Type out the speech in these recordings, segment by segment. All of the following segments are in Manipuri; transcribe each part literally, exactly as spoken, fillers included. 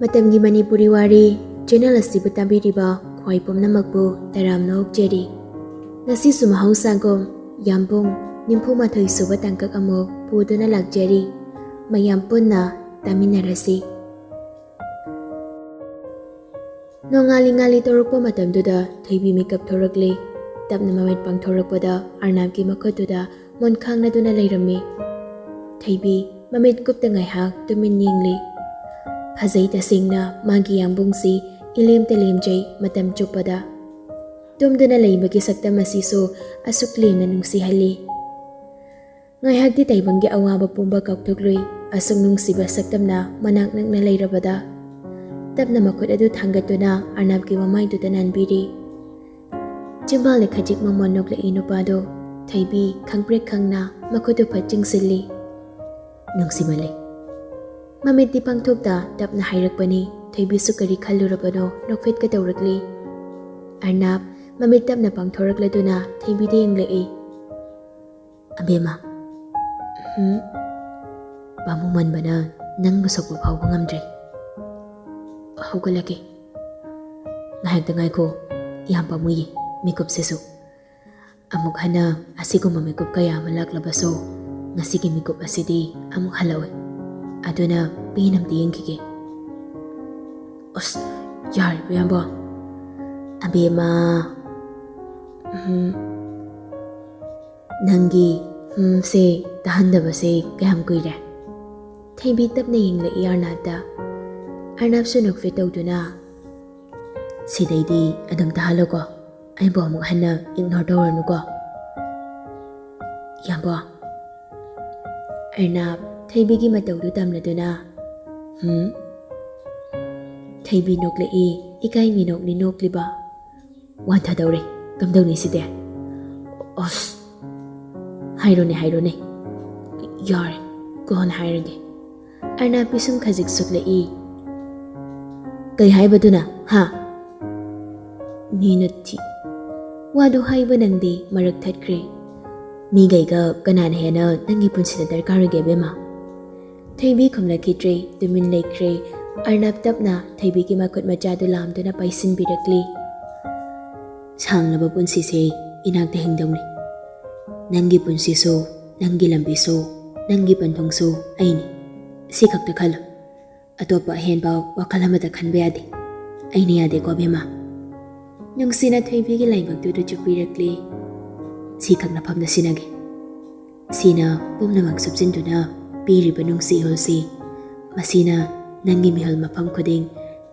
ꯃꯇꯝꯒꯤ ꯃꯅꯤꯄꯨꯔꯤ ꯋꯥꯔꯤ ꯆꯦꯅꯦꯜ ꯑꯁꯤꯕꯨ ꯇꯥꯕꯤꯔꯤꯕ ꯈ꯭ꯋꯥꯏ ꯄꯨꯝꯅꯃꯛꯄꯨ ꯇꯔꯥꯝꯅ ꯑꯣꯛꯆꯔꯤ꯫ ꯉꯁꯤꯁꯨ ꯃꯍꯧꯁꯥꯒꯨꯝ ꯌꯥꯝꯕꯨꯡ ꯅꯤꯐꯨ ꯃꯥꯊꯣꯏ ꯁꯨꯕ ꯇꯥꯡꯀꯛ ꯑꯃꯨꯛ ꯄꯨꯗꯨꯅ ꯂꯥꯛꯆꯔꯤ꯫ ꯃꯌꯥꯝ ꯄꯨꯟꯅ ꯇꯥꯃꯤꯟꯅꯔꯁꯤ꯫ ꯅꯣꯡꯉꯥꯜꯂꯤ ꯉꯥꯜꯂꯤ ꯇꯧꯔꯛꯄ ꯃꯇꯝꯗꯨꯗ ꯊꯣꯏꯕꯤ ꯃꯤꯀꯞ ꯊꯣꯔꯛꯂꯦ꯫ ꯇꯞꯅ ꯃꯃꯤꯠ ꯄꯥꯡꯊꯣꯔꯛꯄꯗ ꯑꯔꯅꯥꯞꯀꯤ ꯃꯈꯨꯠꯇꯨꯗ ꯃꯣꯟ ꯈꯥꯡꯅꯗꯨꯅ ꯂꯩꯔꯝꯃꯤ꯫ ꯊꯣꯏꯕꯤ ꯃꯃꯤꯠ ꯀꯨꯞꯇ ꯉꯥꯏꯍꯥꯛ ꯇꯨꯃꯤꯟ ꯌꯦꯡꯂꯤ꯫ ꯐꯖꯩ ꯇꯁꯦꯡꯅ ꯃꯥꯒꯤ ꯌꯥꯝꯕꯨꯡꯁꯤ, ꯏꯂꯦꯝꯇ ꯂꯦꯝꯖꯩ ꯃꯇꯝ ꯆꯨꯞꯄꯗ꯫ ꯇꯨꯝꯗꯨꯅ ꯂꯩꯕꯒꯤ ꯁꯛꯇꯝ ꯑꯁꯤꯁꯨ ꯑꯁꯨꯛ ꯂꯦꯝꯅ ꯅꯨꯡꯁꯤꯍꯜꯂꯤ꯫ ꯉꯥꯏꯍꯥꯛꯇꯤ ꯇꯥꯏꯕꯪꯒꯤ ꯑꯋꯥꯕ ꯄꯨꯝꯕ ꯀꯥꯎꯊꯣꯛꯂꯨꯏ, ꯑꯁꯨꯛ ꯅꯨꯡꯁꯤꯕ ꯁꯛꯇꯝꯅ ꯃꯅꯥꯛ ꯅꯛꯅ ꯂꯩꯔꯕꯗ꯫ ꯇꯞꯅ ꯃꯈꯨꯠ ꯑꯗꯨ ꯊꯥꯡꯒꯠꯇꯨꯅ ꯑꯔꯅꯥꯞꯀꯤ ꯃꯃꯥꯏꯗꯨꯗ ꯅꯥꯟꯕꯤꯔꯤ꯫ ꯆꯤꯝꯕꯥꯜꯗ ꯈꯖꯤꯛ ꯃꯃꯣꯟ ꯅꯣꯛꯂꯛꯏ ꯅꯨꯄꯥꯗꯣ꯫ ꯊꯣꯏꯕꯤ ꯈꯪꯄ꯭ꯔꯦꯛ ꯈꯪꯅ ꯃꯈꯨꯠꯇꯨ ꯐꯠ ꯆꯤꯡꯁꯤꯜꯂꯤ꯫ ꯅꯨꯡꯁꯤꯃꯜꯂꯦ꯫ ꯃꯃꯤꯠꯇꯤ ꯄꯥꯡꯊꯣꯛꯇ ꯇꯞꯅ ꯍꯥꯏꯔꯛꯄꯅꯤ꯫ ꯊꯣꯏꯕꯤꯁꯨ ꯀꯔꯤ ꯈꯜꯂꯨꯔꯕꯅꯣ ꯅꯣꯛꯐꯦꯠꯀ ꯇꯧꯔꯛꯂꯤ꯫ ꯑꯔꯅꯥꯞ ꯃꯃꯤꯠ ꯇꯞꯅ ꯄꯥꯡꯊꯣꯔꯛꯂꯗꯨꯅ ꯊꯣꯏꯕꯤꯗ ꯌꯦꯡꯂꯛꯏ꯫ ꯑꯕꯦꯝꯃ, ꯎꯝ? ꯄꯥꯝꯃꯨꯃꯟꯕꯅ ꯅꯪꯕꯨ ꯁꯣꯛꯄ ꯐꯥꯎꯕ ꯉꯝꯗ꯭ꯔꯦ꯫ ꯍꯧꯒꯠꯂꯒꯦ꯫ ꯉꯥꯏꯍꯥꯛꯇ ꯉꯥꯏꯈꯣ, ꯌꯥꯝ ꯄꯥꯝꯃꯨꯏꯌꯦ ꯃꯤꯀꯨꯞꯁꯤꯁꯨ꯫ ꯑꯃꯨꯛ ꯍꯟꯅ ꯑꯁꯤꯒꯨꯝꯕ ꯃꯤꯀꯨꯞ ꯀꯌꯥ ꯑꯃ ꯂꯥꯛꯂꯕꯁꯨ, ꯉꯁꯤꯒꯤ ꯃꯤꯀꯨꯞ ꯑꯁꯤꯗꯤ ꯑꯃꯨꯛ ꯍꯜꯂꯛꯑꯣꯏ꯫ ꯑꯗꯨꯅ ꯄꯦꯟꯅ ꯑꯝꯇ ꯌꯦꯡꯈꯤꯒꯦ꯫ ꯑꯁ, ꯌꯥꯔꯦꯕ ꯏꯌꯥꯝꯕ꯫ ꯑꯕꯦꯝꯃ, ꯎꯝ, ꯅꯪꯒꯤ ꯎꯝꯁꯦ ꯇꯥꯍꯟꯗꯕꯁꯦ ꯀꯌꯥꯝ ꯀꯨꯏꯔꯦ? ꯊꯣꯏꯕꯤ ꯇꯞꯅ ꯌꯦꯡꯂꯛꯏ ꯑꯔꯅꯥꯞꯇ꯫ ꯑꯔꯅꯥꯞꯁꯨ ꯅꯣꯛꯐꯦꯠ ꯇꯧꯗꯨꯅ, ꯁꯤꯗꯩꯗꯤ ꯑꯗꯨꯝ ꯇꯥꯍꯜꯂꯣꯀꯣ, ꯑꯩꯕꯨ ꯑꯃꯨꯛ ꯍꯟꯅ ꯏꯒꯅꯣꯔ ꯇꯧꯔꯅꯨꯀꯣ꯫ ꯏꯌꯥꯝꯕ꯫ ꯑꯔꯅꯥꯞ ꯊꯣꯏꯕꯤꯒꯤ ꯃꯇꯧꯗꯨ ꯇꯝꯂꯗꯨꯅ, ꯎꯝ? ꯊꯣꯏꯕꯤ ꯅꯣꯛꯂꯛꯏ, ꯏꯀꯥꯏ ꯃꯤꯅꯣꯛꯅꯤ ꯅꯣꯛꯂꯤꯕ꯫ ꯋꯥꯟꯊꯗꯧꯔꯦ, ꯀꯝꯗꯧꯅꯤ ꯁꯤꯗꯤ? ꯑꯁ, ꯍꯥꯏꯔꯣꯅꯦ, ꯍꯥꯏꯔꯣꯅꯦ꯫ ꯌꯥꯔꯦ, ꯀꯣꯟꯅ ꯍꯥꯏꯔꯒꯦ꯫ ꯑꯔꯅꯥꯞ ꯄꯤꯁꯨꯝ ꯈꯖꯤꯛ ꯁꯨꯛꯂꯛꯏ꯫ ꯀꯩ ꯍꯥꯏꯕꯗꯨꯅ, ꯍꯥ? ꯃꯤꯅ ꯊꯤ-, ꯋꯥꯗꯨ ꯍꯥꯏꯕ ꯅꯪꯗꯦ, ꯃꯔꯛ ꯊꯠꯈ꯭ꯔꯦ꯫ ꯃꯤꯒꯩꯒ ꯀꯅꯥꯅ ꯍꯦꯟꯅ ꯅꯪꯒꯤ ꯄꯨꯟꯁꯤꯗ ꯗꯔꯀꯥꯔ ꯑꯣꯏꯒꯦ, ꯏꯕꯦꯝꯃ? ꯊꯣꯏꯕꯤ ꯈꯨꯝꯂꯛꯈꯤꯗ꯭ꯔꯦ, ꯇꯨꯃꯤꯟ ꯂꯩꯈ꯭ꯔꯦ꯫ ꯑꯔꯅꯕ ꯇꯞꯅ ꯊꯣꯏꯕꯤꯒꯤ ꯃꯈꯨꯠ ꯃꯆꯥꯗꯨ ꯂꯥꯝꯗꯨꯅ ꯄꯥꯏꯁꯤꯟꯕꯤꯔꯛꯂꯤ꯫ "ꯁꯥꯡꯂꯕ ꯄꯨꯟꯁꯤꯁꯦ ꯏꯅꯥꯛꯇ ꯍꯤꯡꯗꯧꯅꯤ꯫ ꯅꯪꯒꯤ ꯄꯨꯟꯁꯤꯁꯨ, ꯅꯪꯒꯤ ꯂꯝꯕꯤꯁꯨ, ꯅꯪꯒꯤ ꯄꯟꯊꯨꯡꯁꯨ ꯑꯩꯅꯤ꯫ ꯁꯤ ꯈꯛꯇ ꯈꯜꯂꯨ꯫ ꯑꯇꯣꯞꯄ ꯑꯍꯦꯟꯕ ꯋꯥꯈꯜ ꯑꯃꯇ ꯈꯟꯕ ꯌꯥꯗꯦ꯫ ꯑꯩꯅ ꯌꯥꯗꯦꯀꯣ, ꯕꯦꯝꯃ?" ꯅꯨꯡꯁꯤꯅ ꯊꯣꯏꯕꯤꯒꯤ ꯂꯥꯏꯕꯛꯇꯨꯗ ꯆꯨꯞꯄꯤꯔꯛꯂꯤ꯫ "ꯁꯤ ꯈꯛꯅ ꯐꯝꯅ ꯁꯤꯟꯅꯒꯦ꯫ ꯁꯤꯅ ꯄꯨꯝꯅꯃꯛ ꯁꯨꯞꯆꯤꯟꯗꯨꯅ ꯄꯤꯔꯤꯕ ꯅꯨꯡꯁꯤ ꯏꯍꯨꯜꯁꯤ, ꯃꯁꯤꯅ ꯅꯪꯒꯤ ꯃꯤꯍꯨꯜ ꯃꯐꯝ ꯈꯨꯗꯤꯡ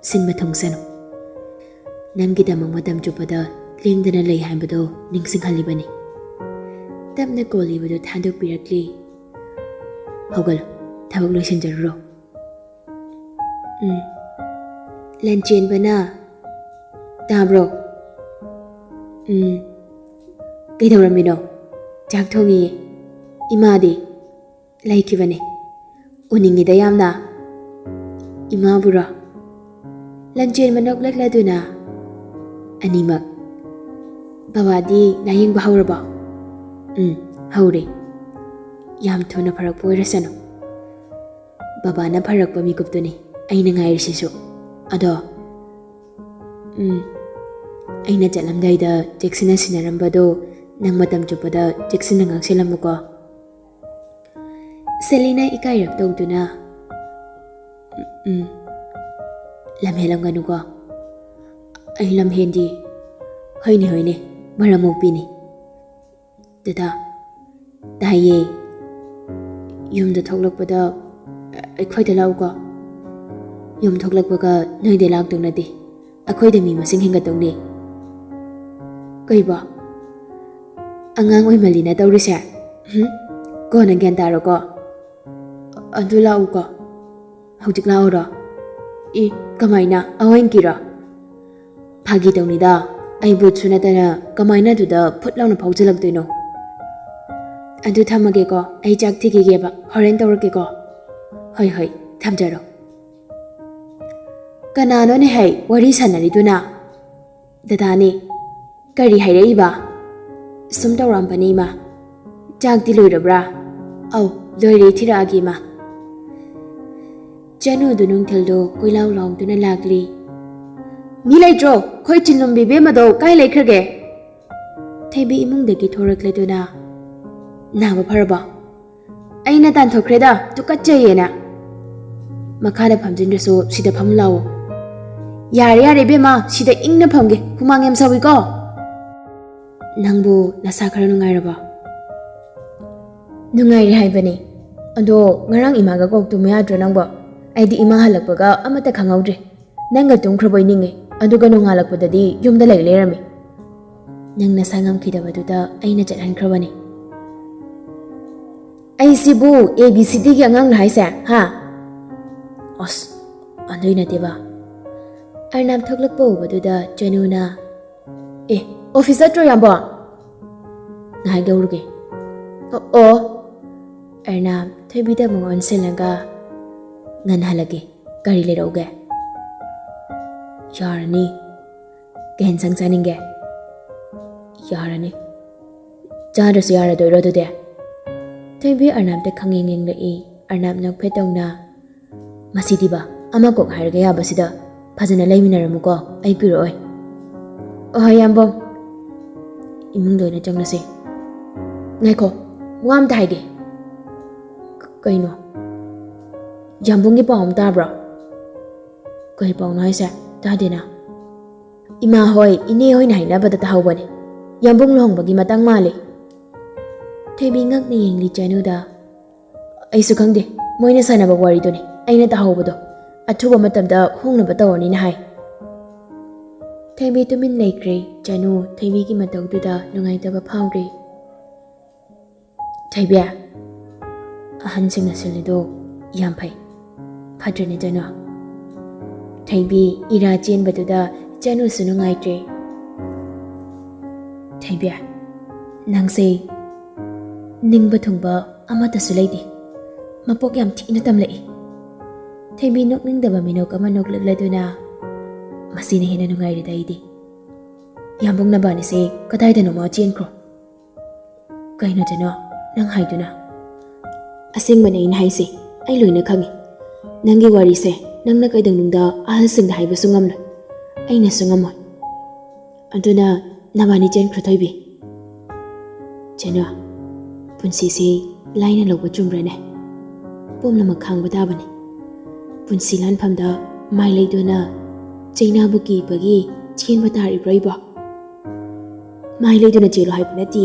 ꯁꯤꯟꯕ ꯊꯨꯡꯁꯅꯨ꯫ ꯅꯪꯒꯤꯗꯃꯛ ꯃꯇꯝ ꯆꯨꯞꯄꯗ ꯂꯦꯡꯗꯅ ꯂꯩ ꯍꯥꯏꯕꯗꯨ ꯅꯤꯡꯁꯤꯡꯍꯜꯂꯤꯕꯅꯤ꯫" ꯇꯞꯅ ꯀꯣꯜꯂꯤꯕꯗꯨ ꯊꯥꯗꯣꯛꯄꯤꯔꯛꯂꯤ꯫ "ꯍꯧꯒꯠꯂꯣ, ꯊꯕꯛ ꯂꯣꯏꯁꯤꯟꯖꯔꯨꯔꯣ꯫" ꯎꯝ꯫ ꯂꯟꯆꯦꯟꯕꯅ, "ꯇꯥꯕ꯭ꯔꯣ?" "ꯎꯝ꯫ ꯀꯩꯗꯧꯔꯝꯃꯤꯅꯣ?" "ꯆꯥꯛ ꯊꯣꯡꯉꯤꯌꯦ꯫" "ꯏꯃꯥꯗꯤ?" "ꯂꯩꯈꯤꯕꯅꯦ꯫ ꯎꯅꯤꯡꯉꯤꯗ ꯌꯥꯝꯅ꯫" "ꯏꯃꯥꯕꯨꯔꯣ?" ꯂꯟꯆꯦꯟꯕ ꯅꯣꯛꯂꯛꯂꯗꯨꯅ, "ꯑꯅꯤꯃꯛ꯫" "ꯕꯕꯥꯗꯤ ꯂꯥꯌꯦꯡꯕ ꯍꯧꯔꯕꯣ?" "ꯎꯝ, ꯍꯧꯔꯦ꯫ ꯌꯥꯝ ꯊꯨꯅ ꯐꯔꯛꯄ ꯑꯣꯏꯔꯁꯅꯨ꯫ ꯕꯕꯥꯅ ꯐꯔꯛꯄ ꯃꯤꯀꯨꯞꯇꯨꯅꯤ ꯑꯩꯅ ꯉꯥꯏꯔꯤꯁꯤꯁꯨ꯫ ꯑꯗꯣ, ꯎꯝ, ꯑꯩꯅ ꯆꯠꯂꯝꯗꯥꯏꯗ ꯆꯦꯛꯁꯤꯟꯅ ꯁꯤꯟꯅꯔꯝꯕꯗꯣ ꯅꯪ ꯃꯇꯝ ꯆꯨꯞꯄꯗ ꯆꯦꯛꯁꯤꯟꯅ ꯉꯥꯛꯁꯦꯜꯂꯝꯃꯨꯀꯣ꯫" ꯁꯦꯂꯤꯅ ꯏꯀꯥꯏꯔꯞ ꯇꯧꯗꯨꯅ, "ꯎꯝ, ꯎꯝ, ꯂꯝꯍꯦꯜꯂꯝꯒꯅꯨꯀꯣ꯫" "ꯑꯩ ꯂꯝꯍꯦꯟꯗꯤ꯫" "ꯍꯣꯏꯅꯦ, ꯍꯣꯏꯅꯦ, ꯃꯔꯝ ꯃꯣꯛꯄꯤꯅꯤ꯫" "ꯗꯗꯥ꯫" "ꯇꯥꯏꯌꯦ꯫" "ꯌꯨꯝꯗ ꯊꯣꯛꯂꯛꯄꯗ ꯑꯩꯈꯣꯏꯗ ꯂꯥꯛꯎꯀꯣ꯫" "ꯌꯨꯝ ꯊꯣꯛꯂꯛꯄꯒ ꯅꯣꯏꯗ ꯂꯥꯛꯇꯧ ꯅꯠꯇꯦ, ꯑꯩꯈꯣꯏꯗ ꯃꯤ ꯃꯁꯤꯡ ꯍꯦꯟꯒꯠꯇꯧꯅꯦ꯫" "ꯀꯩꯕꯣ? ꯑꯉꯥꯡ ꯑꯣꯏꯃꯜꯂꯤꯅ ꯇꯧꯔꯤꯁꯦ꯫ ꯍꯨꯝ? ꯀꯣꯟꯅ ꯒ꯭ꯌꯥꯟ ꯇꯥꯔꯣꯀꯣ꯫" "ꯑꯗꯨ ꯂꯥꯛꯎꯀꯣ꯫" "ꯍꯧꯖꯤꯛ ꯂꯥꯛꯎꯔꯣ?" "ꯏ, ꯀꯃꯥꯏꯅ? ꯑꯋꯥꯏꯟꯀꯤꯔꯣ?" "ꯐꯥꯒꯤ ꯇꯧꯅꯤꯗ, ꯑꯩ ꯕꯨꯠꯁꯨ ꯅꯠꯇꯅ ꯀꯃꯥꯏꯅ ꯑꯗꯨꯗ ꯐꯨꯠ ꯂꯥꯎꯅ ꯐꯥꯎꯖꯜꯂꯛꯇꯣꯏꯅꯣ?" "ꯑꯗꯨ ꯊꯝꯃꯒꯦꯀꯣ, ꯑꯩ ꯆꯥꯛ ꯊꯤꯈꯤꯒꯦꯕ, ꯍꯣꯔꯦꯟ ꯇꯧꯔꯛꯀꯦꯀꯣ꯫" "ꯍꯣꯏ, ꯍꯣꯏ, ꯊꯝꯖꯔꯣ꯫" "ꯀꯅꯥꯅꯣꯅꯦ ꯍꯩ ꯋꯥꯔꯤ ꯁꯥꯟꯅꯔꯤꯗꯨꯅ?" "ꯗꯗꯥꯅꯦ꯫" "ꯀꯔꯤ ꯍꯥꯏꯔꯛꯏꯕ?" "ꯁꯨꯝ ꯇꯧꯔꯛꯑꯝꯕꯅꯦ, ꯏꯃꯥ꯫" "ꯆꯥꯛꯇꯤ ꯂꯣꯏꯔꯕ꯭ꯔꯥ?" "ꯑꯧ, ꯂꯣꯏꯔꯦ, ꯊꯤꯔꯛꯑꯒꯦ, ꯏꯃꯥ꯫" ꯆꯅꯨꯗꯨ ꯅꯨꯡꯊꯤꯜꯗꯣ ꯀꯣꯏꯂꯥꯎ ꯂꯥꯎꯗꯨꯅ ꯂꯥꯛꯂꯤ꯫ "ꯃꯤ ꯂꯩꯇ꯭ꯔꯣ? ꯑꯩꯈꯣꯏ ꯆꯤꯟꯂꯨꯝꯕꯤ ꯕꯦꯝꯃꯗꯣ ꯀꯥꯏ ꯂꯩꯈ꯭ꯔꯒꯦ?" ꯊꯣꯏꯕꯤ ꯏꯃꯨꯡꯗꯒꯤ ꯊꯣꯔꯛꯂꯗꯨꯅ, "ꯅꯥꯕ ꯐꯔꯕꯣ?" "ꯑꯩꯅ ꯇꯥꯟꯊꯣꯛꯈ꯭ꯔꯦꯗ, ꯇꯨꯀꯠꯆꯩꯌꯦꯅ꯫ ꯃꯈꯥꯗ ꯐꯝꯖꯤꯟꯗ꯭ꯔꯁꯨ ꯁꯤꯗ ꯐꯝ ꯂꯥꯛꯑꯣ꯫" "ꯌꯥꯔꯦ, ꯌꯥꯔꯦ ꯏꯕꯦꯝꯃ, ꯁꯤꯗ ꯏꯪꯅ ꯐꯝꯒꯦ, ꯍꯨꯃꯥꯡ ꯌꯥꯝ ꯁꯧꯏꯀꯣ꯫" "ꯅꯪꯕꯨ ꯅꯁꯥ ꯈꯔ ꯅꯨꯡꯉꯥꯏꯔꯕꯣ?" "ꯅꯨꯡꯉꯥꯏꯔꯦ ꯍꯥꯏꯕꯅꯤ꯫ ꯑꯗꯣ ꯉꯔꯥꯡ ꯏꯃꯥꯒ ꯀꯣꯛ ꯇꯨꯝꯃꯨ ꯌꯥꯗ꯭ꯔꯣ ꯅꯪꯕꯣ? ꯑꯩꯗꯤ ꯏꯃꯥ ꯍꯜꯂꯛꯄꯒ ꯑꯃꯠꯇ ꯈꯪꯍꯧꯗ꯭ꯔꯦ꯫ ꯅꯪꯒ ꯇꯨꯝꯈ꯭ꯔꯕꯣꯏ ꯅꯤꯡꯉꯦ, ꯑꯗꯨꯒ ꯅꯣꯡꯉꯥꯜꯂꯛꯄꯗꯗꯤ ꯌꯨꯝꯗ ꯂꯩ ꯂꯩꯔꯝꯃꯤ꯫" "ꯅꯪ ꯅꯁꯥ ꯉꯝꯈꯤꯗꯕꯗꯨꯗ ꯑꯩꯅ ꯆꯠꯍꯟꯈ꯭ꯔꯕꯅꯤ꯫" "ꯑꯩꯁꯤꯕꯨ ꯑꯦ ꯕꯤ ꯁꯤ ꯗꯤꯒꯤ ꯑꯉꯥꯡꯅ ꯍꯥꯏꯁꯦ, ꯍꯥ?" "ꯑꯁ, ꯑꯗꯨꯏ ꯅꯠꯇꯦꯕ꯫" ꯑꯔꯅꯥꯞ ꯊꯣꯛꯂꯛꯄ ꯎꯕꯗꯨꯗ ꯆꯅꯨꯅ, "ꯑꯦ, ꯑꯣꯐꯤꯁ ꯆꯠꯇ꯭ꯔꯣ, ꯌꯥꯝꯕꯣ?" "ꯉꯥꯏꯍꯥꯛ ꯌꯧꯔꯨꯒꯦ꯫" "ꯑꯣ, ꯑꯣ꯫" ꯑꯔꯅꯥꯞ ꯊꯣꯏꯕꯤꯗ ꯑꯃꯨꯛ ꯑꯣꯟꯁꯤꯜꯂꯒ, "ꯉꯟꯅ ꯍꯜꯂꯒꯦ, ꯀꯔꯤ ꯂꯩꯔꯛꯎꯒꯦ?" "ꯌꯥꯔꯅꯤ꯫ ꯀꯩ ꯌꯦꯟꯁꯥꯡ ꯆꯥꯅꯤꯡꯒꯦ?" "ꯌꯥꯔꯅꯤ꯫ ꯆꯥꯗ꯭ꯔꯁꯨ ꯌꯥꯔꯗꯣꯏꯔꯣ ꯑꯗꯨꯗꯤ?" ꯊꯣꯏꯕꯤ ꯑꯔꯅꯥꯞꯇ ꯈꯪꯌꯦꯡ ꯌꯦꯡꯂꯛꯏ꯫ ꯑꯔꯅꯥꯞ ꯅꯣꯛꯐꯦꯠ ꯇꯧꯅ, "ꯃꯁꯤꯗꯤꯕ, ꯑꯃ ꯀꯣꯛ ꯍꯥꯏꯔꯒ ꯌꯥꯕꯁꯤꯗ꯫ ꯐꯖꯅ ꯂꯩꯃꯤꯟꯅꯔꯝꯃꯨꯀꯣ, ꯑꯩ ꯀꯨꯏꯔꯛꯑꯣꯏ꯫" "ꯑꯍꯣꯏ, ꯌꯥꯝꯕꯣꯝ꯫" ꯏꯃꯨꯡꯗ ꯑꯣꯏꯅ ꯆꯪꯂꯁꯤ꯫ "ꯉꯥꯏꯈꯣ, ꯋꯥ ꯑꯝꯇ ꯍꯥꯏꯒꯦ꯫" "ꯀ-, ꯀꯩꯅꯣ?" "ꯌꯥꯝꯕꯨꯡꯒꯤ ꯄꯥꯎ ꯑꯃ ꯇꯥꯕ꯭ꯔꯣ?" "ꯀꯩ ꯄꯥꯎꯅꯣ ꯍꯥꯏꯁꯦ? ꯇꯥꯗꯦꯅ꯫" "ꯏꯃꯥ ꯍꯣꯏ, ꯏꯅꯦ ꯍꯣꯏꯅ ꯍꯥꯏꯅꯕꯗ ꯇꯥꯍꯧꯕꯅꯦ꯫ ꯌꯥꯝꯕꯨꯡ ꯂꯨꯍꯣꯡꯕꯒꯤ ꯃꯇꯥꯡ ꯃꯥꯜꯂꯦ꯫" ꯊꯣꯏꯕꯤ ꯉꯛꯅ ꯌꯦꯡꯂꯤ ꯆꯅꯨꯗ꯫ "ꯑꯩꯁꯨ ꯈꯪꯗꯦ, ꯃꯣꯏꯅ ꯁꯥꯟꯅꯕ ꯋꯥꯔꯤꯗꯨꯅꯤ ꯑꯩꯅ ꯇꯥꯍꯧꯕꯗꯣ꯫ ꯑꯊꯨꯕ ꯃꯇꯝꯗ ꯍꯣꯡꯅꯕ ꯇꯧꯔꯅꯤꯅ ꯍꯥꯏ꯫" ꯊꯣꯏꯕꯤ ꯇꯨꯃꯤꯟ ꯂꯩꯈ꯭ꯔꯦ꯫ ꯆꯅꯨ ꯊꯣꯏꯕꯤꯒꯤ ꯃꯇꯧꯗꯨꯗ ꯅꯨꯡꯉꯥꯏꯇꯕ ꯐꯥꯎꯔꯦ꯫ "ꯊꯣꯏꯕꯤ, ꯑꯍꯟꯁꯤꯡꯅ ꯁꯤꯜꯂꯤꯗꯣ ꯌꯥꯝ ꯐꯩ, ꯐꯠꯇ꯭ꯔꯅꯦ ꯆꯅꯨ?" ꯊꯣꯏꯕꯤ ꯏꯔꯥ ꯆꯦꯟꯕꯗꯨꯗ ꯆꯅꯨꯁꯨ ꯅꯨꯡꯉꯥꯏꯇ꯭ꯔꯦ꯫ "ꯊꯣꯏꯕꯤ, ꯅꯪꯁꯦ ꯅꯤꯡꯕ ꯊꯨꯡꯕ ꯑꯃꯠꯇꯁꯨ ꯂꯩꯇꯦ꯫ ꯃꯄꯣꯛ ꯌꯥꯝ ꯊꯤꯅ ꯇꯝꯂꯛꯏ꯫" ꯊꯣꯏꯕꯤ ꯅꯣꯛꯅꯤꯡꯗꯕ ꯃꯤꯅꯣꯛ ꯑꯃ ꯅꯣꯛꯂꯛꯂꯗꯨꯅ, "ꯃꯁꯤꯅ ꯍꯦꯟꯅ ꯅꯨꯡꯉꯥꯏꯔꯦꯗ ꯑꯩꯗꯤ꯫ ꯌꯥꯝꯕꯨꯡ ꯅꯕꯥꯅꯤꯁꯦ ꯀꯗꯥꯏꯗꯅꯣꯃ ꯆꯦꯟꯈ꯭ꯔꯣ꯫" "ꯀꯩꯅꯣ ꯆꯅꯨ, ꯅꯪ ꯍꯥꯏꯗꯨꯅ?" "ꯑꯁꯦꯡꯕꯅꯦ ꯑꯩꯅ ꯍꯥꯏꯁꯦ, ꯑꯩ ꯂꯣꯏꯅ ꯈꯪꯉꯤ꯫ ꯅꯪꯒꯤ ꯋꯥꯔꯤꯁꯦ ꯅꯪꯅ ꯀꯩꯗꯧꯅꯨꯡꯗ ꯑꯍꯜꯁꯤꯡꯗ ꯍꯥꯏꯕꯁꯨ ꯉꯝꯂꯣꯏ, ꯑꯩꯅꯁꯨ ꯉꯝꯃꯣꯏ꯫ ꯑꯗꯨꯅ ꯅꯕꯥꯅꯤ ꯆꯦꯟꯈ꯭ꯔꯣ ꯊꯣꯏꯕꯤ꯫ ꯆꯦꯅꯨ, ꯄꯨꯟꯁꯤꯁꯤ ꯂꯥꯏꯅ ꯂꯧꯕ ꯆꯨꯝꯕ꯭ꯔꯅꯦ? ꯄꯨꯝꯅꯃꯛ ꯈꯥꯡꯕ ꯇꯥꯕꯅꯤ꯫ ꯄꯨꯟꯁꯤ ꯂꯥꯟꯐꯝꯗ ꯃꯥꯏ ꯂꯩꯗꯨꯅ ꯆꯩꯅꯥꯕꯨ ꯀꯤꯕꯒꯤ ꯆꯦꯟꯕ ꯇꯥꯔꯤꯕ꯭ꯔꯣ ꯑꯩꯕꯣ? ꯃꯥꯏ ꯂꯩꯗꯨꯅ ꯆꯦꯜꯂꯨ ꯍꯥꯏꯕ ꯅꯠꯇꯦ,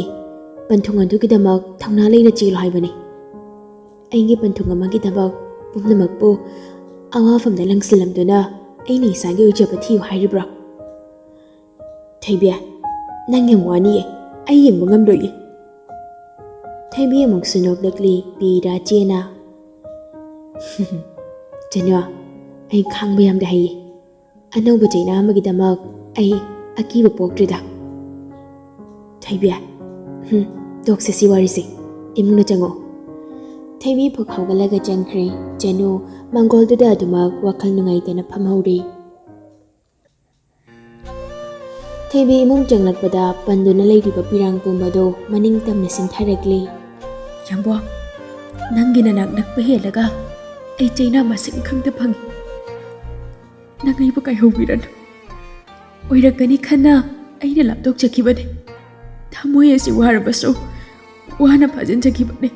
ꯄꯟꯊꯨꯡ ꯑꯗꯨꯒꯤꯗꯃꯛ ꯊꯧꯅꯥ ꯂꯩꯅ ꯆꯦꯜꯂꯨ ꯍꯥꯏꯕꯅꯤ꯫ ꯑꯩꯒꯤ ꯄꯟꯊꯨꯡ ꯑꯃꯒꯤꯗꯃꯛ ꯄꯨꯝꯅꯃꯛꯄꯨ ꯑꯋꯥꯐꯝꯗ ꯂꯪꯁꯤꯜꯂꯝꯗꯨꯅ ꯑꯩꯅ ꯏꯁꯥꯒꯤ ꯑꯣꯏꯖꯕ ꯊꯤꯌꯨ ꯍꯥꯏꯔꯤꯕ꯭ꯔꯣ? ꯊꯣꯏꯕꯤ, ꯅꯪ ꯌꯥꯝ ꯋꯥꯅꯤꯌꯦ, ꯑꯩ ꯌꯦꯡꯕ ꯉꯝꯂꯣꯏꯌꯦ꯫ ꯊꯣꯏꯕꯤ ꯑꯃꯨꯛꯁꯨ ꯅꯣꯛꯂꯛꯂꯤ ꯄꯤꯔꯥ ꯆꯦꯅ꯫ ꯆꯦꯅꯨ, ꯑꯩ ꯈꯥꯡꯕ ꯌꯥꯝꯅ ꯍꯩꯌꯦ꯫ ꯑꯅꯧꯕ ꯆꯩꯅꯥ ꯑꯃꯒꯤꯗꯃꯛ ꯑꯩ ꯑꯀꯤꯕ ꯄꯣꯛꯇ꯭ꯔꯤꯗ꯫ ꯊꯣꯏꯕꯤ, ꯍꯨꯝ, ꯇꯣꯛꯁꯦ ꯁꯤ ꯋꯥꯔꯤꯁꯦ꯫ ꯏꯃꯨꯡꯗ ꯆꯪꯉꯣ꯫ ꯊꯣꯏꯕꯤ ꯐꯨꯛ ꯍꯧꯒꯠꯂꯒ ꯆꯪꯈ꯭ꯔꯦ꯫ ꯆꯦꯅꯨ ꯃꯥꯡꯒꯣꯜꯗꯨꯗ ꯑꯗꯨꯃꯛ ꯋꯥꯈꯜ ꯅꯨꯡꯉꯥꯏꯇꯅ ꯐꯝꯍꯧꯔꯦ꯫ ꯊꯣꯏꯕꯤ ꯏꯃꯨꯡ ꯆꯪꯂꯛꯄꯗ ꯄꯟꯗꯨꯅ ꯂꯩꯔꯤꯕ ꯄꯤꯔꯥꯡ ꯄꯨꯝꯕꯗꯨ ꯃꯅꯤꯡ ꯇꯝꯅ ꯁꯤꯟꯊꯔꯛꯂꯦ꯫ ꯌꯥꯝꯕꯣ, ꯅꯪꯒꯤ ꯅꯅꯥꯛ ꯅꯛꯄ ꯍꯦꯜꯂꯒ ꯑꯩ ꯆꯩꯅꯥ ꯃꯁꯤꯡ ꯈꯪꯗ ꯐꯪꯏ꯫ ꯅꯪ ꯑꯩꯕꯨ ꯀꯥꯏꯍꯧꯕꯤꯔꯅꯨ꯫ ꯑꯣꯏꯔꯛꯀꯅꯤ ꯈꯟꯅ ꯑꯩꯅ ꯂꯥꯞꯊꯣꯛꯆꯈꯤꯕꯅꯤ꯫ ꯊꯃꯣꯏ ꯑꯁꯤ ꯋꯥꯔꯕꯁꯨ ꯋꯥꯅ ꯐꯥꯖꯤꯟꯖꯈꯤꯕꯅꯤ꯫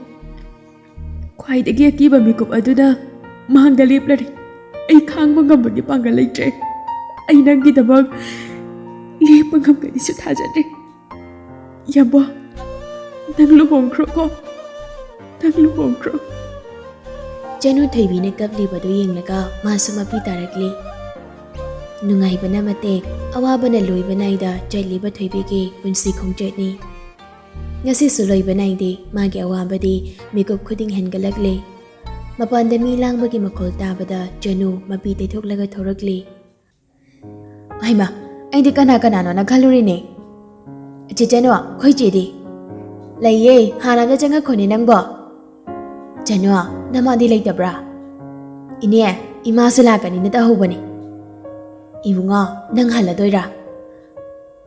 ꯈ꯭ꯋꯥꯏꯗꯒꯤ ꯑꯀꯤꯕ ꯃꯤꯀꯨꯞ ꯑꯗꯨꯅ ꯃꯥꯡꯗ ꯂꯦꯞꯂꯔꯦ꯫ ꯑꯩ ꯈꯥꯡꯕ ꯉꯝꯕꯒꯤ ꯄꯥꯡꯒꯜ ꯂꯩꯇ꯭ꯔꯦ꯫ ꯑꯩ ꯅꯪꯒꯤꯗꯃꯛ ꯂꯦꯞꯄ ꯉꯝꯒꯅꯤꯁꯨ ꯊꯥꯖꯗ꯭ꯔꯦ꯫ ꯌꯥꯝꯕꯣ, ꯅꯪ ꯂꯨꯍꯣꯡꯈ꯭ꯔꯣꯀꯣ꯫ ꯅꯪ ꯂꯨꯍꯣꯡꯈ꯭ꯔꯣ꯫ ꯆꯅꯨ ꯊꯣꯏꯕꯤꯅ ꯀꯞꯂꯤꯕꯗꯨ ꯌꯦꯡꯂꯒ ꯃꯥꯁꯨ ꯃꯄꯤ ꯇꯥꯔꯛꯂꯤ꯫ ꯅꯨꯡꯉꯥꯏꯕꯅ ꯃꯇꯦꯛ, ꯑꯋꯥꯕꯅ ꯂꯣꯏꯕ ꯅꯥꯏꯗ ꯆꯠꯂꯤꯕ ꯊꯣꯏꯕꯤꯒꯤ ꯄꯨꯟꯁꯤ ꯈꯣꯡꯆꯠꯅꯤ꯫ ꯉꯁꯤꯁꯨ ꯂꯣꯏꯕ ꯅꯥꯏꯗꯦ, ꯃꯥꯒꯤ ꯑꯋꯥꯕꯗꯤ ꯃꯤꯀꯨꯞ ꯈꯨꯗꯤꯡ ꯍꯦꯟꯒꯠꯂꯛꯂꯦ꯫ ꯃꯄꯥꯟꯗ ꯃꯤ ꯂꯥꯡꯕꯒꯤ ꯃꯈꯣꯜ ꯇꯥꯕꯗ ꯆꯅꯨ ꯃꯄꯤ ꯇꯩꯊꯣꯛꯂꯒ ꯊꯣꯔꯛꯂꯤ꯫ ꯍꯩꯃꯥ, ꯑꯩꯗꯤ ꯀꯅꯥ ꯀꯅꯥꯅꯣꯅ ꯈꯜꯂꯨꯔꯤꯅꯦ꯫ ꯆꯦ ꯆꯅꯨ, ꯑꯩꯈꯣꯏ ꯆꯦꯗꯤ? ꯂꯩꯌꯦ, ꯍꯥꯟꯅ ꯑꯝꯇ ꯆꯪꯉꯛꯈꯣꯅꯦ ꯅꯪꯕꯣ꯫ ꯆꯅꯨ, ꯅꯃꯥꯗꯤ ꯂꯩꯇꯕ꯭ꯔꯥ? ꯏꯅꯦ, ꯏꯃꯥꯁꯨ ꯂꯥꯛꯀꯅꯤꯅ ꯇꯧꯍꯧꯕꯅꯦ꯫ ꯏꯕꯨꯡꯉꯣ, ꯅꯪ ꯍꯜꯂꯗꯣꯏꯔꯥ?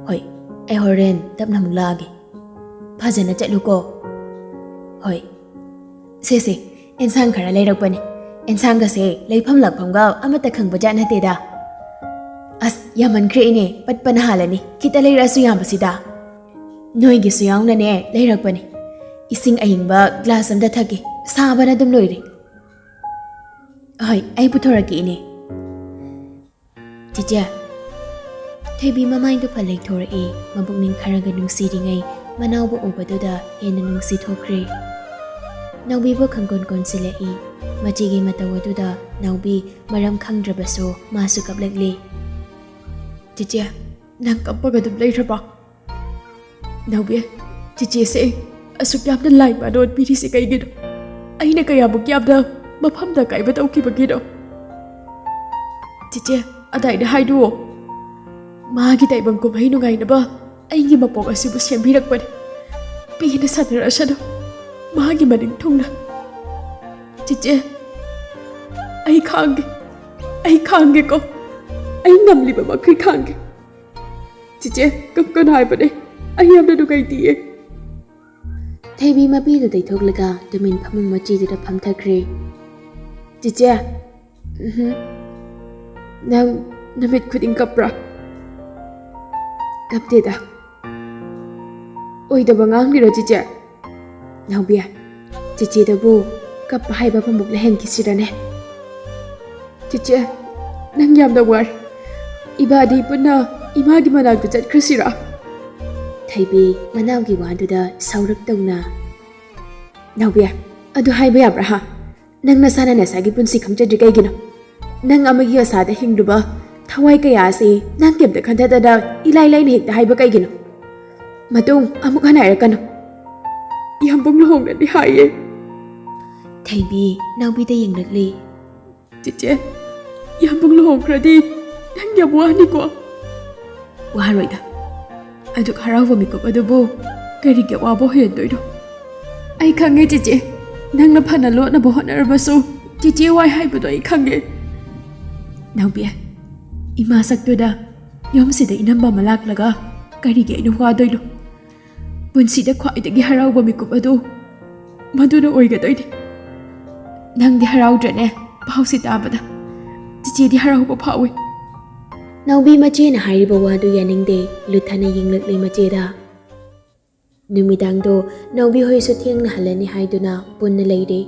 ꯍꯣꯏ, ꯑꯩ ꯍꯣꯔꯦꯟ ꯇꯞꯅ ꯑꯃꯨꯛ ꯂꯥꯛꯑꯒꯦ꯫ ꯐꯖꯅ ꯆꯠꯂꯨꯀꯣ꯫ ꯍꯣꯏ꯫ ꯁꯦ, ꯁꯦ, ꯑꯦꯟꯁꯥꯡ ꯈꯔ ꯂꯩꯔꯛꯄꯅꯦ꯫ ꯑꯦꯟꯁꯥꯡꯒꯁꯦ ꯂꯩꯐꯝ ꯂꯥꯛꯐꯝꯒ ꯑꯃꯠꯇ ꯈꯪꯕ ꯖꯥꯠ ꯅꯠꯇꯦꯗ꯫ ꯑꯁ, ꯌꯥꯝꯃꯟꯈ꯭ꯔꯦ ꯏꯅꯦ, ꯄꯠꯄꯅ ꯍꯥꯜꯂꯅꯤ, ꯈꯤꯇ ꯂꯩꯔꯛꯑꯁꯨ ꯌꯥꯕꯁꯤꯗ꯫ ꯅꯣꯏꯒꯤꯁꯨ ꯌꯥꯎꯅꯅꯦ ꯂꯩꯔꯛꯄꯅꯤ꯫ ꯏꯁꯤꯡ ꯑꯏꯪꯕ ꯒ꯭ꯂꯥꯁ ꯑꯝꯇ ꯊꯛꯀꯦ, ꯁꯥꯕꯅ ꯑꯗꯨꯝ ꯂꯣꯏꯔꯦ꯫ ꯍꯣꯏ, ꯑꯩ ꯄꯨꯊꯣꯔꯛꯀꯦ ꯏꯅꯦ꯫ ꯆꯤꯆꯦ, ꯊꯣꯏꯕꯤ ꯃꯃꯥꯏꯗꯨ ꯐ ꯂꯩꯊꯣꯔꯛꯏ꯫ ꯃꯕꯨꯛꯅꯤꯡ ꯈꯔꯒ ꯅꯨꯡꯁꯤꯔꯤꯉꯩ ꯃꯅꯥꯎꯕꯨ ꯎꯕꯗꯨꯗ ꯍꯦꯟꯅ ꯅꯨꯡꯁꯤ ꯊꯣꯛꯈ꯭ꯔꯦ꯫ ꯅꯥꯎꯕꯤꯕꯨ ꯈꯪꯀꯣꯟ ꯀꯣꯟꯁꯤꯜꯂꯛꯏ꯫ ꯃꯆꯦꯒꯤ ꯃꯇꯧ ꯑꯗꯨꯗ ꯅꯥꯎꯕꯤ ꯃꯔꯝ ꯈꯪꯗ꯭ꯔꯕꯁꯨ ꯃꯥꯁꯨ ꯀꯞꯂꯛꯂꯤ꯫ ꯆꯤꯆꯦ, ꯅꯪ ꯀꯞꯄꯒ ꯑꯗꯨꯝ ꯂꯩꯈ꯭ꯔꯕ? ꯅꯥꯎꯕꯤ, ꯆꯤꯆꯦꯁꯦ ꯑꯁꯨꯛ ꯌꯥꯝꯅ ꯂꯥꯏ ꯃꯥꯅ ꯑꯣꯠꯄꯤꯔꯤꯁꯦ ꯀꯩꯒꯤꯅꯣ? ꯑꯩꯅ ꯀꯌꯥꯃꯨꯛ ꯌꯥꯝꯅ ꯃꯐꯝꯗ ꯀꯥꯏꯕ ꯇꯧꯈꯤꯕꯒꯤꯅꯣ? ꯆꯤꯆꯦ, ꯑꯗꯥꯏꯗ ꯍꯥꯏꯗꯨꯑꯣ꯫ ꯃꯥꯒꯤ ꯇꯥꯏꯕꯪ ꯀꯨꯝꯍꯩ ꯅꯨꯡꯉꯥꯏꯅꯕ ꯑꯩꯒꯤ ꯃꯄꯣꯛ ꯑꯁꯤꯕꯨ ꯁꯦꯝꯕꯤꯔꯛꯄꯅꯤ꯫ ꯄꯦꯟꯅ ꯁꯥꯟꯅꯔꯁꯅꯨ ꯃꯥꯒꯤ ꯃꯅꯤꯡ ꯊꯨꯡꯅ꯫ ꯆꯤꯆꯦ, ꯑꯩ ꯈꯥꯡꯒꯦ꯫ ꯑꯩ ꯈꯥꯡꯒꯦꯀꯣ꯫ ꯑꯩ ꯉꯝꯂꯤꯕ ꯃꯈꯩ ꯈꯥꯡꯒꯦ꯫ ꯆꯤꯆꯦ, ꯀꯞꯀꯅꯨ ꯍꯥꯏꯕꯅꯦ꯫ ꯑꯩ ꯌꯥꯝꯅ ꯅꯨꯡꯉꯥꯏꯇꯤꯌꯦ꯫ ꯊꯣꯏꯕꯤ ꯃꯄꯤꯗꯨ ꯇꯩꯊꯣꯛꯂꯒ ꯇꯨꯃꯤꯟ ꯐꯃꯨꯡ ꯃꯆꯤꯗꯨꯗ ꯐꯝꯊꯈ꯭ꯔꯦ꯫ ꯆꯤꯆꯦ, ꯎꯝꯍꯨꯝ꯫ ꯅꯪ ꯅꯨꯃꯤꯠ ꯈꯨꯗꯤꯡ ꯀꯞꯄ꯭ꯔꯥ? ꯀꯞꯇꯦꯗ꯫ ꯑꯣꯏꯗꯕ ꯉꯥꯡꯂꯤꯔꯣ ꯆꯤꯆꯦ? ꯅꯥꯎꯕꯤ, ꯆꯤꯆꯦꯗꯕꯨ ꯀꯞꯄ ꯍꯥꯏꯕ ꯑꯃꯃꯨꯛ ꯂꯩꯍꯟꯈꯤꯁꯤꯔꯅꯦ? ꯆꯤꯆꯦ, ꯅꯪ ꯌꯥꯝꯅ ꯋꯥꯔꯦ꯫ ꯏꯕꯥꯗꯤ ꯄꯨꯟꯅ ꯏꯃꯥꯒꯤ ꯃꯅꯥꯛꯇ ꯆꯠꯈ꯭ꯔꯁꯤꯔꯥ? ꯊꯣꯏꯕꯤ ꯃꯅꯥꯎꯒꯤ ꯋꯥꯗꯨꯗ ꯁꯥꯎꯔꯞ ꯇꯧꯅ, ꯅꯥꯎꯕꯤ, ꯑꯗꯨ ꯍꯥꯏꯕ ꯌꯥꯕ꯭ꯔꯥ ꯍꯥ? ꯅꯪ ꯅꯁꯥꯅ ꯅꯁꯥꯒꯤ ꯄꯨꯟꯁꯤ ꯈꯪꯖꯗ꯭ꯔꯤ ꯀꯩꯒꯤꯅꯣ? ꯅꯪ ꯑꯃꯒꯤ ꯑꯁꯥꯗ ꯍꯤꯡꯂꯨꯕ ꯊꯋꯥꯏ ꯀꯌꯥ ꯑꯁꯤ ꯅꯪ ꯀꯩꯝꯇ ꯈꯟꯊꯗꯅ ꯏꯂꯥꯏ ꯂꯥꯏꯅ ꯍꯦꯛꯇ ꯍꯥꯏꯕ ꯀꯩꯒꯤꯅꯣ? ꯃꯇꯨꯡ ꯑꯃꯨꯛ ꯍꯟꯅ ꯍꯥꯏꯔꯛꯀꯅꯨ꯫ ꯌꯥꯝꯕꯨꯡ ꯂꯨꯍꯣꯡꯅꯗꯤ ꯍꯥꯏꯌꯦ꯫ ꯊꯣꯏꯕꯤ ꯅꯥꯎꯕꯤꯗ ꯌꯦꯡꯂꯛꯂꯤ꯫ ꯆꯤꯆꯦ, ꯌꯥꯝꯕꯨꯡ ꯂꯨꯍꯣꯡꯈ꯭ꯔꯗꯤ ꯅꯪ ꯌꯥꯝ ꯋꯥꯅꯤꯀꯣ? ꯋꯥꯔꯣꯏꯗ꯫ ꯑꯗꯨꯛ ꯍꯔꯥꯎꯕ ꯃꯤꯀꯨꯞ ꯑꯗꯨꯕꯨ ꯀꯔꯤꯒꯤ ꯑꯋꯥꯕ ꯑꯣꯏꯍꯟꯗꯣꯏꯅꯣ? ꯑꯩ ꯈꯪꯉꯦ ꯆꯤꯆꯦ, ꯅꯪꯅ ꯐꯅ ꯂꯣꯠꯅꯕ ꯍꯣꯠꯅꯔꯕꯁꯨ ꯆꯤꯆꯦ ꯋꯥꯏ ꯍꯥꯏꯕꯗꯣ ꯑꯩ ꯈꯪꯉꯦ꯫ ꯅꯥꯎꯕꯤ, ꯏꯃꯥ ꯁꯛꯇꯨꯗ ꯌꯨꯝꯁꯤꯗ ꯏꯅꯝꯕ ꯑꯃ ꯂꯥꯛꯂꯒ ꯀꯔꯤꯒꯤ ꯑꯩꯅ ꯋꯥꯗꯣꯏꯅꯣ? ꯄꯨꯟꯁꯤꯗ ꯈ꯭ꯋꯥꯏꯗꯒꯤ ꯍꯔꯥꯎꯕ ꯃꯤꯀꯨꯞ ꯑꯗꯨ ꯃꯗꯨꯅ ꯑꯣꯏꯒꯗꯣꯏꯅꯤ꯫ ꯅꯪꯗꯤ ꯍꯔꯥꯎꯗ꯭ꯔꯅꯦ ꯄꯥꯎꯁꯤ ꯇꯥꯕꯗ? ꯆꯤꯆꯦꯗꯤ ꯍꯔꯥꯎꯕ ꯐꯥꯎꯏ꯫ ꯅꯥꯎꯕꯤ ꯃꯆꯦꯅ ꯍꯥꯏꯔꯤꯕ ꯋꯥꯗꯨ ꯌꯥꯅꯤꯡꯗꯦ꯫ ꯂꯨꯊꯅ ꯌꯦꯡꯂꯛꯂꯤ ꯃꯆꯦꯗ꯫ ꯅꯨꯃꯤꯗꯥꯡꯗꯣ ꯅꯥꯎꯕꯤ ꯍꯣꯏꯁꯨ ꯊꯦꯡꯅ ꯍꯜꯂꯅꯤ ꯍꯥꯏꯗꯨꯅ ꯄꯨꯟꯅ ꯂꯩꯔꯦ꯫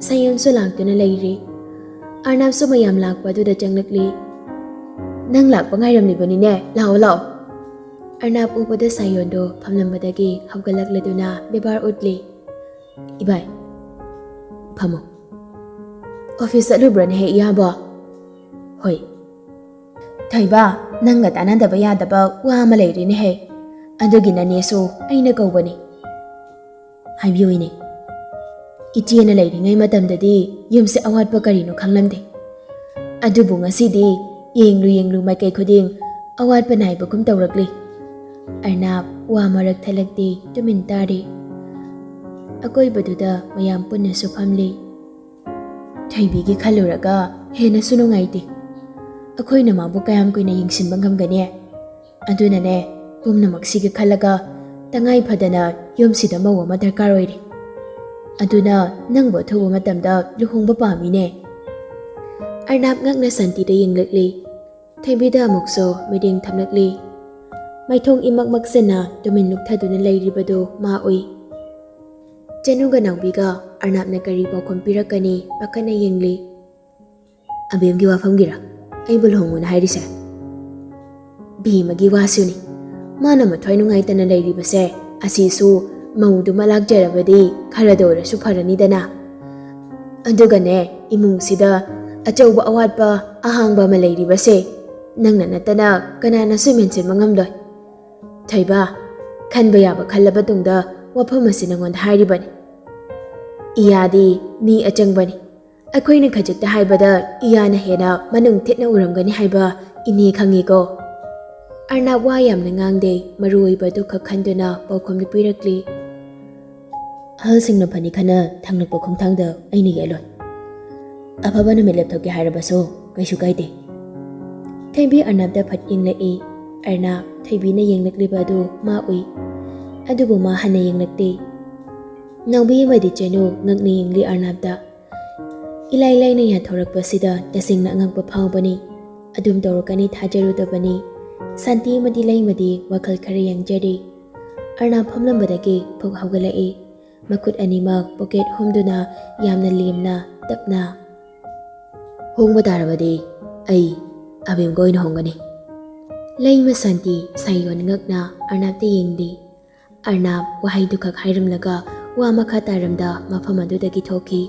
ꯁꯥꯌꯣꯟꯁꯨ ꯂꯥꯛꯇꯨꯅ ꯂꯩꯔꯦ꯫ ꯑꯔꯅꯥꯞꯁꯨ ꯃꯌꯥꯝ ꯂꯥꯛꯄ ꯑꯗꯨꯗ ꯆꯪꯂꯛꯂꯤ꯫ "ꯅꯪ ꯂꯥꯛꯄ ꯉꯥꯏꯔꯝꯂꯤꯕꯅꯤꯅꯦ, ꯂꯥꯛꯑꯣ, ꯂꯥꯛꯑꯣ꯫" ꯑꯔꯅꯥꯞ ꯎꯕꯗ ꯁꯥꯌꯣꯟꯗꯣ ꯐꯝꯂꯝꯕꯗꯒꯤ ꯍꯧꯒꯠꯂꯛꯂꯗꯨꯅ ꯕꯦꯕꯥꯔ ꯎꯠꯂꯤ꯫ "ꯏꯕꯥꯏ, ꯐꯝꯃꯣ꯫" "ꯑꯣꯐꯤꯁ ꯆꯠꯂꯨꯕ꯭ꯔꯅꯦꯍꯦ, ꯏꯌꯥꯕꯣ?" "ꯍꯣꯏ꯫" "ꯊꯣꯏꯕ, ꯅꯪꯒ ꯇꯥꯟꯅꯗꯕ ꯌꯥꯗꯕ ꯋꯥ ꯑꯃ ꯂꯩꯔꯦꯅꯦꯍꯦ꯫ ꯑꯗꯨꯒꯤ ꯅꯅꯦꯁꯨ ꯑꯩꯅ ꯀꯧꯕꯅꯤ꯫" "ꯍꯥꯏꯕꯤꯌꯨ ꯏꯅꯦ꯫" "ꯏꯆꯦꯅ ꯂꯩꯔꯤꯉꯩ ꯃꯇꯝꯗꯗꯤ ꯌꯨꯝꯁꯦ ꯑꯋꯥꯠꯄ ꯀꯔꯤꯅꯣ ꯈꯪꯂꯝꯗꯦ꯫ ꯑꯗꯨꯕꯨ ꯉꯁꯤꯗꯤ ꯌꯦꯡꯂꯨ ꯌꯦꯡꯂꯨ ꯃꯥꯏꯀꯩ ꯈꯨꯗꯤꯡ ꯑꯋꯥꯠꯄ ꯅꯥꯏꯕꯒꯨꯝ ꯇꯧꯔꯛꯂꯤ꯫" ꯑꯔꯅꯥꯞ ꯋꯥ ꯃꯔꯛ ꯊꯠꯂꯛꯇꯦ, ꯇꯨꯃꯤꯟ ꯇꯥꯔꯤ꯫ ꯑꯀꯣꯏꯕꯗꯨꯗ ꯃꯌꯥꯝ ꯄꯨꯟꯅꯁꯨ ꯐꯝꯂꯤ꯫ ꯊꯣꯏꯕꯤꯒꯤ ꯈꯜꯂꯨꯔꯒ ꯍꯦꯟꯅꯁꯨ ꯅꯨꯡꯉꯥꯏꯇꯦ꯫ ꯑꯩꯈꯣꯏꯅ ꯃꯥꯕꯨ ꯀꯌꯥꯝ ꯀꯨꯏꯅ ꯌꯦꯡꯁꯤꯟꯕ ꯉꯝꯒꯅꯤ? ꯑꯗꯨꯅꯅꯦ, ꯄꯨꯝꯅꯃꯛꯁꯤꯒꯤ ꯈꯜꯂꯒ ꯇꯉꯥꯏ ꯐꯗꯅ ꯌꯨꯝꯁꯤꯗ ꯃꯧ ꯑꯃ ꯗꯔꯀꯥꯔ ꯑꯣꯏꯔꯦ꯫ ꯑꯗꯨꯅ ꯅꯪꯕꯨ ꯑꯊꯨꯕ ꯃꯇꯝꯗ ꯂꯨꯍꯣꯡꯕ ꯄꯥꯝꯃꯤꯅꯦ꯫ ꯑꯔꯅꯥꯞ ꯉꯛꯅ ꯁꯥꯟꯇꯤꯗ ꯌꯦꯡꯂꯛꯂꯤ꯫ ꯊꯣꯏꯕꯤꯗ ꯑꯃꯨꯛꯁꯨ ꯃꯤꯠꯌꯦꯡ ꯊꯝꯂꯛꯂꯤ꯫ ꯃꯥꯏꯊꯣꯡ ꯏꯃꯛ ꯃꯛꯁꯟꯅ ꯇꯨꯃꯤꯟ ꯂꯨꯞꯊꯗꯨꯅ ꯂꯩꯔꯤꯕꯗꯨ ꯃꯥ ꯎꯏ꯫ ꯆꯅꯨꯒ ꯅꯥꯎꯕꯤꯒ ꯑꯔꯅꯥꯞꯅ ꯀꯔꯤ ꯄꯥꯎꯈꯨꯝ ꯄꯤꯔꯛꯀꯅꯤ ꯄꯥꯈꯠꯅ ꯌꯦꯡꯂꯤ꯫ "ꯑꯕꯦꯝꯒꯤ ꯋꯥꯐꯝꯒꯤꯔ ꯑꯩꯕꯨ ꯂꯨꯍꯣꯡꯉꯣꯅ ꯍꯥꯏꯔꯤꯁꯦ?" "ꯕꯦꯝꯃꯒꯤ ꯋꯥꯁꯨꯅꯤ꯫ ꯃꯥꯅ ꯃꯊ꯭ꯋꯥꯏ ꯅꯨꯡꯉꯥꯏꯇꯅ ꯂꯩꯔꯤꯕꯁꯦ, ꯑꯁꯤꯁꯨ ꯃꯧꯗꯨꯃ ꯂꯥꯛꯆꯔꯕꯗꯤ ꯈꯔꯗ ꯑꯣꯏꯔꯁꯨ ꯐꯔꯅꯤꯗꯅ꯫ ꯑꯗꯨꯒꯅꯦ, ꯏꯃꯨꯡꯁꯤꯗ ꯑꯆꯧꯕ ꯑꯋꯥꯠꯄ ꯑꯍꯥꯡꯕ ꯑꯃ ꯂꯩꯔꯤꯕꯁꯦ ꯅꯪꯅ ꯅꯠꯇꯅ ꯀꯅꯥꯅꯁꯨ ꯃꯦꯟꯁꯤꯟꯕ ꯉꯝꯂꯣꯏ꯫ ꯊꯣꯏꯕ, ꯈꯟꯕ ꯌꯥꯕ ꯈꯜꯂꯕ ꯇꯨꯡꯗ ꯋꯥꯐꯝ ꯑꯁꯤ ꯅꯉꯣꯟꯗ ꯍꯥꯏꯔꯤꯕꯅꯤ꯫ ꯏꯌꯥꯗꯤ ꯃꯤ ꯑꯆꯪꯕꯅꯤ꯫ ꯑꯩꯈꯣꯏꯅ ꯈꯖꯤꯛꯇ ꯍꯥꯏꯕꯗ ꯏꯌꯥꯅ ꯍꯦꯟꯅ ꯃꯅꯨꯡ ꯊꯤꯠꯅ ꯎꯔꯝꯒꯅꯤ ꯍꯥꯏꯕ ꯏꯅꯦ ꯈꯪꯉꯤꯀꯣ꯫" ꯑꯔꯅꯥꯞ ꯋꯥ ꯌꯥꯝꯅ ꯉꯥꯡꯗꯦ, ꯃꯔꯨ ꯑꯣꯏꯕꯗꯨ ꯈꯛ ꯈꯟꯗꯨꯅ ꯄꯥꯎꯈꯨꯝꯗꯨ ꯄꯤꯔꯛꯂꯤ꯫ "ꯑꯍꯜꯁꯤꯡꯅ ꯐꯅꯤ ꯈꯟꯅ ꯊꯥꯡꯂꯛꯄ ꯈꯣꯡꯊꯥꯡꯗ ꯑꯩꯅ ꯌꯦꯠꯂꯣꯏ꯫ ꯑꯐꯕ ꯅꯨꯃꯤꯠ ꯂꯦꯞꯊꯣꯛꯀꯦ ꯍꯥꯏꯔꯕꯁꯨ ꯀꯩꯁꯨ ꯀꯥꯏꯗꯦ꯫" ꯊꯣꯏꯕꯤ ꯑꯔꯅꯥꯞꯇ ꯐꯠ ꯌꯦꯡꯂꯛꯏ꯫ ꯑꯔꯅꯥꯞ ꯊꯣꯏꯕꯤꯅ ꯌꯦꯡꯂꯛꯂꯤꯕ ꯑꯗꯨ ꯃꯥ ꯎꯏ, ꯑꯗꯨꯕꯨ ꯃꯥ ꯍꯟꯅ ꯌꯦꯡꯂꯛꯇꯦ꯫ ꯅꯥꯎꯕꯤ ꯑꯃꯗꯤ ꯆꯦꯅꯨ ꯉꯛꯅ ꯌꯦꯡꯂꯤ ꯑꯔꯅꯥꯞꯇ꯫ ꯏꯂꯥꯏ ꯂꯥꯏꯅ ꯌꯥꯊꯣꯔꯛꯄꯁꯤꯗ ꯇꯁꯦꯡꯅ ꯑꯉꯛꯄ ꯐꯥꯎꯕꯅꯤ꯫ ꯑꯗꯨꯝ ꯇꯧꯔꯛꯀꯅꯤ ꯊꯥꯖꯔꯨꯗꯕꯅꯤ꯫ ꯁꯥꯟꯇꯤ ꯑꯃꯗꯤ ꯂꯩꯃꯗꯤ ꯋꯥꯈꯜ ꯈꯔ ꯌꯥꯡꯖꯔꯤ꯫ ꯑꯔꯅꯥꯞ ꯐꯝꯂꯝꯕꯗꯒꯤ ꯐꯨꯛ ꯍꯧꯒꯠꯂꯛꯏ꯫ ꯃꯈꯨꯠ ꯑꯅꯤꯃꯛ ꯄꯣꯀꯦꯠ ꯍꯨꯝꯗꯨꯅ ꯌꯥꯝꯅ ꯂꯦꯝꯅ ꯇꯞꯅ, "ꯍꯣꯡꯕ ꯇꯥꯔꯕꯗꯤ ꯑꯩ ꯑꯕꯦꯝꯒ ꯑꯣꯏꯅ ꯍꯣꯡꯒꯅꯤ꯫" ꯂꯩꯃ ꯁꯥꯟꯇꯤ ꯁꯥꯌꯣꯟ ꯉꯛꯅ ꯑꯔꯅꯥꯞꯇ ꯌꯦꯡꯂꯤ꯫ ꯑꯔꯅꯥꯞ ꯋꯥꯍꯩꯗꯨꯈꯛ ꯍꯥꯏꯔꯝꯂꯒ ꯋꯥ ꯃꯈꯥ ꯇꯥꯔꯝꯗ ꯃꯐꯝ ꯑꯗꯨꯗꯒꯤ ꯊꯣꯛꯈꯤ꯫